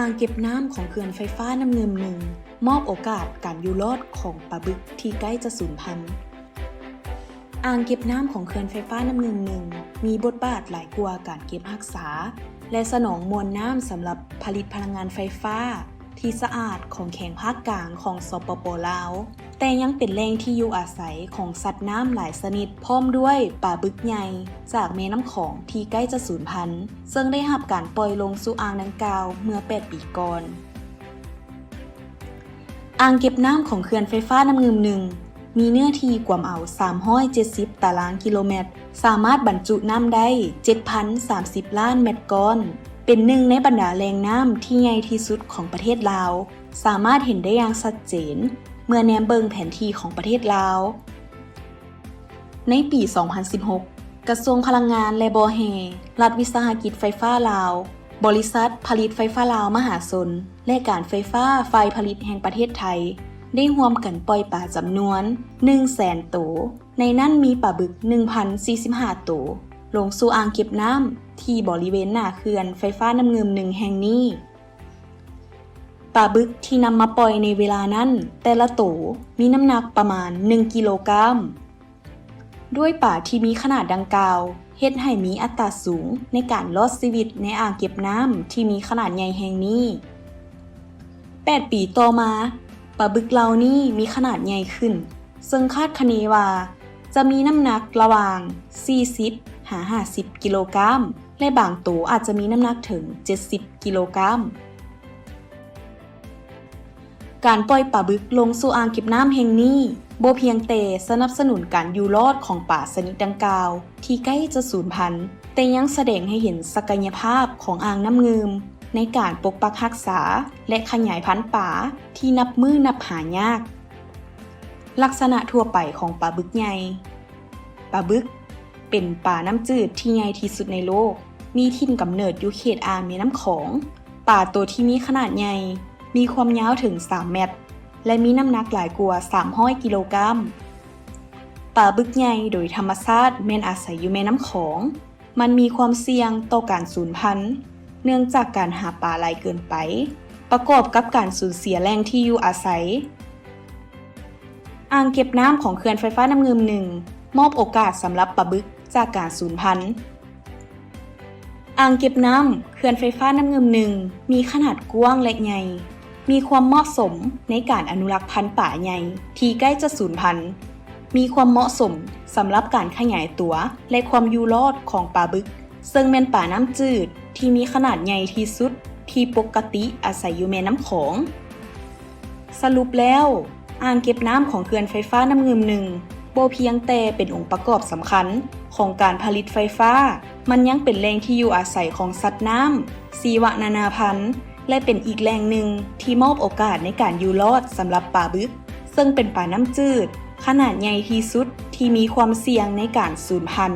ອ່າງເກັບນ້ຳຂອງເຂື່ອນໄຟຟ້ານ້ຳງື່ມໜຶ່ງ ມອບໂອກາດການຢູ່ລອດຂອງປາບຶກທີ່ໃກ້ຈະສູນພັນ. ອ່າງເກັບນ້ຳຂອງເຂື່ອນໄຟຟ້ານ້ຳງື່ມໜຶ່ງ ມີບົດບາດຫຼາຍກວ່າການເກັບຮັກສາ ແລະ ສະໜອງມວນນ້ຳສຳລັບຜະລິດພະລັງງານໄຟຟ້າທີ່ສະອາດຂອງແຂວງພາກກາງຂອງ ສປປ ລາວ, ແຕ່ຍັງເປັນແຫຼ່ງທີ່ຢູ່ອາໄສຂອງສັດນ້ຳຫຼາຍຊະນິດ ພ້ອມດ້ວຍປາບຶກໃຫຍ່ຈາກແມ່ນ້ຳຂອງທີ່ໃກ້ຈະສູນພັນ, ເຊິ່ງໄດ້ຮັບການປ່ອຍລົງສູ່ອ່າງດັ່ງກ່າວເມື່ອແປດປີກ່ອນ. ອ່າງເກັບນ້ຳຂອງເຂື່ອນໄຟຟ້ານ້ຳງື່ມໜຶ່ງ ມີເນື້ອທີ່ກວມເອົາສາມຮ້ອຍເຈັດສິບຕາລາງກິໂລແມັດ, ສາມາດບັນຈຸນ້ຳໄດ້ເຈັດພັນສາມສິບລ້ານແມັດກ້ອນ, ເປັນໜຶ່ງໃນບັນດາແຫຼ່ງນ້ຳທີ່ໃຫຍ່ທີ່ສຸດຂອງປະເທດລາວ, ສາມາດເຫັນໄດ້ຢ່າງຊັດເຈນເມື່ອແນມເບິ່ງແຜນທີ່ຂອງປະເທດລາວ. ໃນປີສອງພັນສິບຫົກ ກະຊວງພະລັງງານ ແລະ ບໍ່ແຮ່, ລັດວິສາຫະກິດໄຟຟ້າລາວ, ບໍລິສັດຜະລິດໄຟຟ້າລາວມະຫາຊົນ ແລະ ການໄຟຟ້າຝ່າຍຜະລິດແຫ່ງປະເທດໄທ ໄດ້ຮ່ວມກັນປ່ອຍປາຈຳນວນໜຶ່ງແສນໂຕ, ໃນນັ້ນມີປາບຶກໜຶ່ງພັນສີ່ສິບຫ້າໂຕ ລົງສູ່ອ່າງເກັບນ້ຳທີ່ບໍລິເວນໜ້າເຂື່ອນໄຟຟ້ານ້ຳງື່ມໜຶ່ງແຫ່ງນີ້. ປາບຶກທີ່ນຳມາປ່ອຍໃນເວລານັ້ນ ແຕ່ລະໂຕມີນ້ຳໜັກປະມານໜຶ່ງກິໂລກຣາມ. ດ້ວຍປາທີ່ມີຂະໜາດດັ່ງກ່າວ ເຮັດໃຫ້ມີອັດຕາສູງໃນການລອດຊີວິດໃນອ່າງເກັບນ້ຳທີ່ມີຂະໜາດໃຫຍ່ແຫ່ງນີ້. ແປດປີຕໍ່ມາ, ປາບຶກເຫຼົ່ານີ້ມີຂະໜາດໃຫຍ່ຂຶ້ນ, ເຊິ່ງຄາດຄະເນວ່າຈະມີນ້ຳໜັກລະຫວ່າງສີ່ສິບຫາຫ້າສິບກິໂລກຣາມ ແລະ ບາງໂຕອາດຈະມີນ້ຳໜັກເຖິງເຈັດສິບກິໂລກຣາມ. ການປ່ອຍປາບຶກລົງສູ່ອ່າງເກັບນ້ຳແຫ່ງນີ້ ບໍ່ພຽງແຕ່ສະໜັບສະໜູນການຢູ່ລອດຂອງປາຊະນິດດັ່ງກ່າວທີ່ໃກ້ຈະສູນພັນ, ແຕ່ຍັງສະແດງໃຫ້ເຫັນສັກກະຍະພາບຂອງອ່າງນ້ຳງື່ມໃນການປົກປັກຮັກສາ ແລະ ຂະຫຍາຍພັນປາທີ່ນັບມື້ນັບຫາຍາກ. ລັກສະນະທົ່ວໄປຂອງປາບຶກໃຫຍ່. ປາບຶກເປັນປານ້ຳຈືດທີ່ໃຫຍ່ທີ່ສຸດໃນໂລກ, ມີຖິ່ນກຳເນີດຢູ່ເຂດອ່າງແມ່ນ້ຳຂອງ. ປາໂຕທີ່ມີຂະໜາດໃຫຍ່ ມີຄວາມຍາວເຖິງສາມແມັດ ແລະ ມີນ້ຳໜັກຫຼາຍກວ່າສາມຮ້ອຍກິໂລກຣາມ. ປາບຶກໃຫຍ່ໂດຍທຳມະຊາດແມ່ນອາໄສຢູ່ແມ່ນ້ຳຂອງ. ມັນມີຄວາມສ່ຽງຕໍ່ການສູນພັນ ເນື່ອງຈາກການຫາປາຫຼາຍເກີນໄປ ປະກອບກັບການສູນເສຍແຫຼ່ງທີ່ຢູ່ອາໄສ. ອ່າງເກັບນ້ຳຂອງເຂື່ອນໄຟຟ້ານ້ຳງື່ມໜຶ່ງ ມອບໂອກາດສຳລັບປາບຶກຈາກການສູນພັນ. ອ່າງເກັບນ້ຳເຂື່ອນໄຟຟ້ານ້ຳງື່ມໜຶ່ງ ມີຂະໜາດກວ້າງ ແລະ ໃຫຍ່, ມີຄວາມເໝາະສົມໃນການອະນຸລັກພັນປາໃຫຍ່ທີ່ໃກ້ຈະສູນພັນ, ມີຄວາມເໝາະສົມສຳລັບການຂະຫຍາຍຕົວ ແລະ ຄວາມຢູ່ລອດຂອງປາບຶກ, ເຊິ່ງແມ່ນປານ້ຳຈືດທີ່ມີຂະໜາດໃຫຍ່ທີ່ສຸດທີ່ປົກກະຕິອາໄສຢູ່ແມ່ນ້ຳຂອງ. ສະຫຼຸບແລ້ວ, ອ່າງເກັບນ້ຳຂອງເຂື່ອນໄຟຟ້ານ້ຳງື່ມໜຶ່ງ ບໍ່ພຽງແຕ່ເປັນອົງປະກອບສຳຄັນຂອງການຜະລິດໄຟຟ້າ, ມັນຍັງເປັນແຫຼ່ງທີ່ຢູ່ອາໄສຂອງສັດນ້ຳ, ຊີວະນານາພັນ ແລະ ເປັນອີກແຫຼ່ງໜຶ່ງທີ່ມອບໂອກາດໃນການຢູ່ລອດສຳລັບປາບຶກ, ເຊິ່ງເປັນປານ້ຳຈືດຂະໜາດໃຫຍ່ທີ່ສຸດທີ່ມີຄວາມສ່ຽງໃນການສູນພັນ.